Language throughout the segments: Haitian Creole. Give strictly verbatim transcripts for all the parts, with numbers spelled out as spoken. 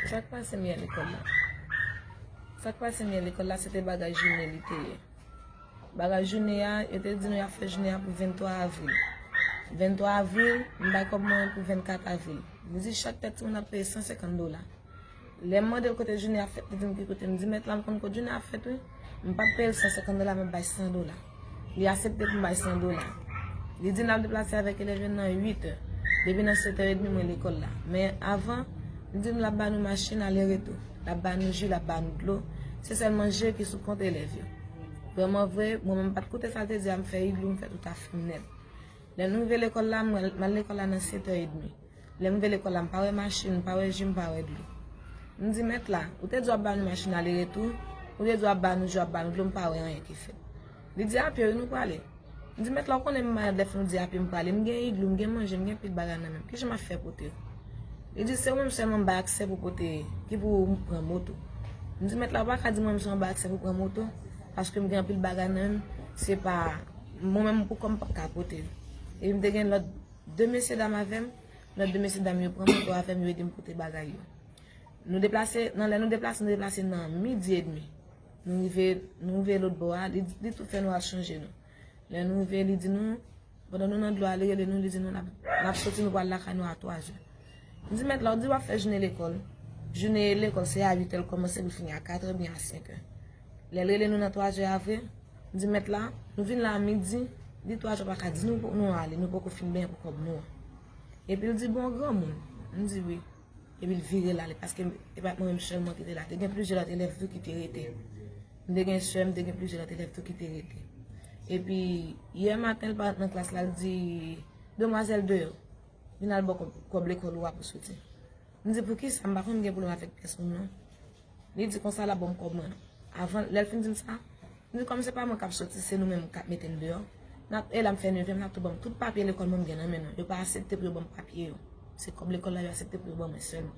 Sa k pase m yè lekòl la? Sa k pase m yè lekòl la, se te bagay jounen li te ye. Bagay jounen an, yo te di nou y ap fè jounen an pou venntwa avril. Venntwa avril, m bay kòb mwen pou vennkat avril. Li di chak tèt timoun ap peye san senkant dola. Lè m mande l kote jounen ap fèt, li di m ki kote. M di, mèt la, m konn kote jounen ap fèt, wi. M p ap peye l san senkant dola, m ap bay san dola. Li aksepte pou m bay san dola. Li di n ap deplase avèk elèv yo nan uit è. Depi nan sèt è edmi, mwen lekòl la. Men avan, li di m l ap ba nou machin ale retou. L ap ba nou ji, l ap ba nou dlo. Se sèl manje ki sou kont elèv yo. Vrèman vre, mwen menm m pa t koute sa l te di a, m fè iglou, m fè tout afè m nèt. Lè nou rive lekòl la, mwen, m al lekòl la nan sèt è edmi. Lè m rive lekòl la, m pa wè machin, m pa wè ji, m pa wè dlo. M di, mèt la, ou te di w ap ba nou machin ale retou, ou te di w ap ba nou ji, w ap ba nou dlo, m pa wè anyen ki fèt. Li di, a pye wi nou prale. M di, mèt la, ou konnen m malad, lè fè nou di a pye m prale, m gen iglou, m gen manje, m gen pil bagay nan men m. Kijan m ap fè pote yo? Li di, se ou menm sèlman m bay aksè pou pote, ki pou pran moto. M di, mèt la, ou pa ka di mwen menm sèlman bay aksè pou pran moto, paske m gen anpil bagay nan men m, se pa, mwen menm pou kò m p ap ka pote yo. Epi m te gen lòt de mesye dam avè m, lòt de mesye dam yo pran moto avè m, yo ede m pote bagay yo. Nou deplase, nan lè nou deplase, nou deplase nan midi edmi. Nou rive, nou rive lòt bò a, li, li tou fè nou al chanje nou. Lè nou rive, li di nou, pandan nou nan dlo a, li rele nou, li di nou, n ap, n ap soti, nou pral lakay nou a twa zè. M di, mèt la, ou di w ap fè jounen lekòl. Jounen lekòl, se a uit è l kòmanse pou l fini a kat è oubyen a senk è. Lè l rele nou nan twa zè a vre, m di, mèt la, nou vin la a midi, li twa zè pa ka di nou pou nou ale, nou poko fin benyen pou kòb nou an. Epi l di, bon, granmoun. M di, wi. Epi l vire l ale, paske e pa t mwen menm sèlman ki te la. Te gen plizyè lòt elèv tou ki te rete. M te gen sè m, te gen plizyè lòt elèv tou ki te rete. Epi, yè maten, l parèt nan klas la, l di, demwazèl deyò, vin al ba w kòb, kòb lekòl ou a pou soti. M di, poukisa? M pa konn gen pwoblèm avèk pyès moun, non. Li di konsa, l ap ban m kòb mwen. Avan, lè l fin di m sa, m di, kòm se pa mwen k ap soti, se nou menm k ap mete m deyò. N ap, e la m fè nevyèm, n ap tou ban m tout papye lekòl mwen m gen nan men nou. Yo pa aksepte pou yo ban m papye yo. Se kòb lekòl la yo aksepte pou yo ban mwen sèlman.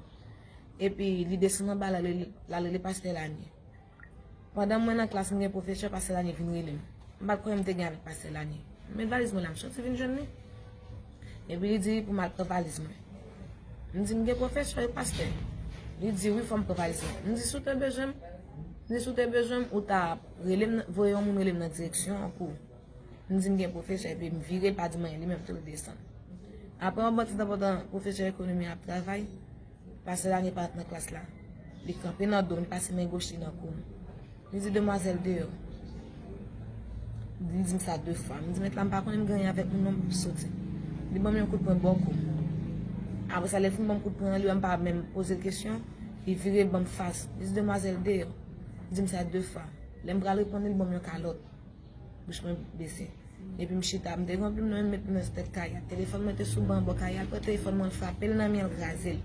Epi, li desann anba, l al rele, l al rele pastè Lanie. Pandan mwen nan klas, m gen pwofesè, pastè Lanie vin rele m. M pa t konnen m te gen avèk pastè Lanie. M met valiz mwen la, m soti vin jwenn li. Epi li di pou m al pran valiz mwen. M di, m gen pwofesè, wi, pastè. Li di, wi, fò m pran valiz mwen. M di, si w te bezwen m, m di, si w te bezwen m, ou ta rele m, voye yon moun rele m nan direksyon an pou ou. M di, m gen pwofesè, epi m vire, l pa di m anyen, li menm tou l desann. Apre yon bon ti tan pandan pwofesè ekonomi an ap travay, pastè Lanie parèt nan klas la. Li kanpe nan do m, li pase men goch li nan kou m. Li di, demwazèl deyò. Li di m sa de fwa. M di, mèt la, m pa konnen m gen anyen avèk moun non, m soti. Li ban m yon kout pwen bò kou m. Apre sa, lè l fin ban m kout pwen an, li wè m pa menm poze l kesyon, li vire l ban m fas. Li di, demwazèl deyò. Li di m sa de fwa. Lè m pral reponn li, li ban m yon kalòt. Bouch mwen bese. Epi m chita, m te gen yon plim nan men m, met plim nan sou tèt kay a. Telefòn mwen te sou ban bò kay a, l pran telefòn mwen, l frape l nan mi an, l kraze l.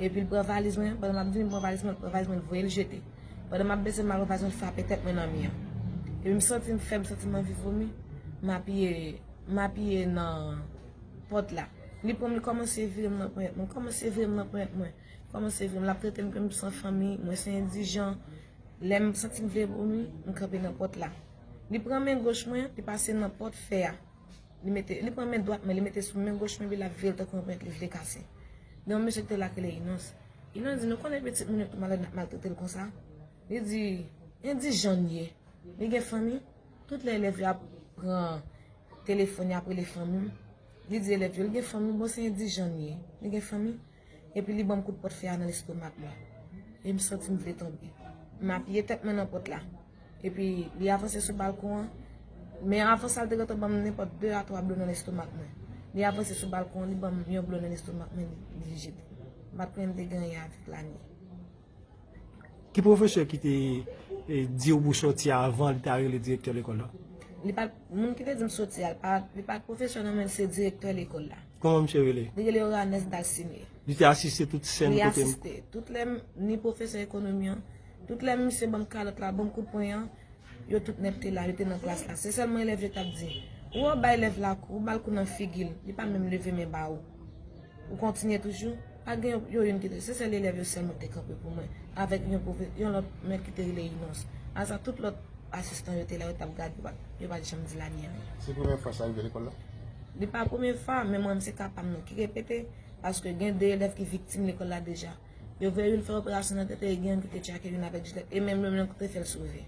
Epi l pran valiz mwen, pandan m ap vini, l pran valiz mwen, l pran valiz mwen, l voye l jete. Pandan m ap bese, m al pran valiz mwen, l frape tèt mwen nan mi an. Epi m santi m fèb, m santi m anvi vomi. M apiye, m apiye nan pòt la. Li pran m, li kòmanse vire m nan ponyèt mwen, kòmanse vire m nan ponyèt mwen, kòmanse vire m, l ap trete m kòm san fanmi, mwen se endijan. Lè m santi m vle vomi, m kanpe nan pòt la. Li pran men goch mwen, li pase nan pòt fè a. Li mete, li pran men dwat mwen, li mete sou men goch mwen, epi l ap vire l tankou yon ponyèt li vle kase. Gen yon mesye ki te la ki rele Inons. Inons di, nou konnen pitit moun yo tou malad, n ap maltrete l konsa? Li di, endijan l ye. Li gen fanmi. Tout lè elèv yo ap pran telefòn, y ap rele fanmi m. Li di elèv yo, li gen fanmi, bon, se endijan l ye. Li gen fanmi. Epi li ban m kout pòt fè a nan lestomak mwen. E m santi m vle tonbe. M apiye tèt mwen nan pòt la. Epi li avanse sou balkon an. Men avan sa, l te gentan ban m nenpòt de a twa blo nan lestomak mwen. Li avanse sou balkon an, li ban m yon blo nan lestomak mwen, li, li jete. M pa t konnen m te gen anyen avèk Lanie. Ki pwofesè ki te, e, di w pou soti avan li ta rele direktè lekòl la? Li pa t, moun ki te di m soti a, li pa, li pa t pwofesè non, men se direktè lekòl la. Kòman misye rele? Li rele Oranes Dalcine. Li te asiste tout sèn kote m. Li asiste. Tout lè m, ni pwofesè ekonomi an, tout lè misye ban m kalòt la, ban m kout pwen an, yo tout nèt te la, yo te nan klas la. Se sèlman elèv yo t ap di, ou wè w bay elèv la kou, ou ba l kou nan figi l, li pa menm leve men ba ou. Ou kontinye toujou, pa gen yo, yo youn ki te, se sèl elèv yo sèlman ki te kanpe pou mwen, avèk yon pwofè-, yon lòt mèt ki te rele Inons. Apre sa, tout lòt asistan yo te la, yo t ap gade, yo pa, yo pa t janm di Lanie anyen. Se premyè fwa sa rive lekòl la? Li pa premyè fwa, men mwen, se ka pa m nan ki repete, paske gen de elèv ki viktim lekòl la deja. Yo voye youn fè operasyon nan tèt li, e gen youn ki te tchake youn avèk jilèt. E menm youn menm ki te fè l sove.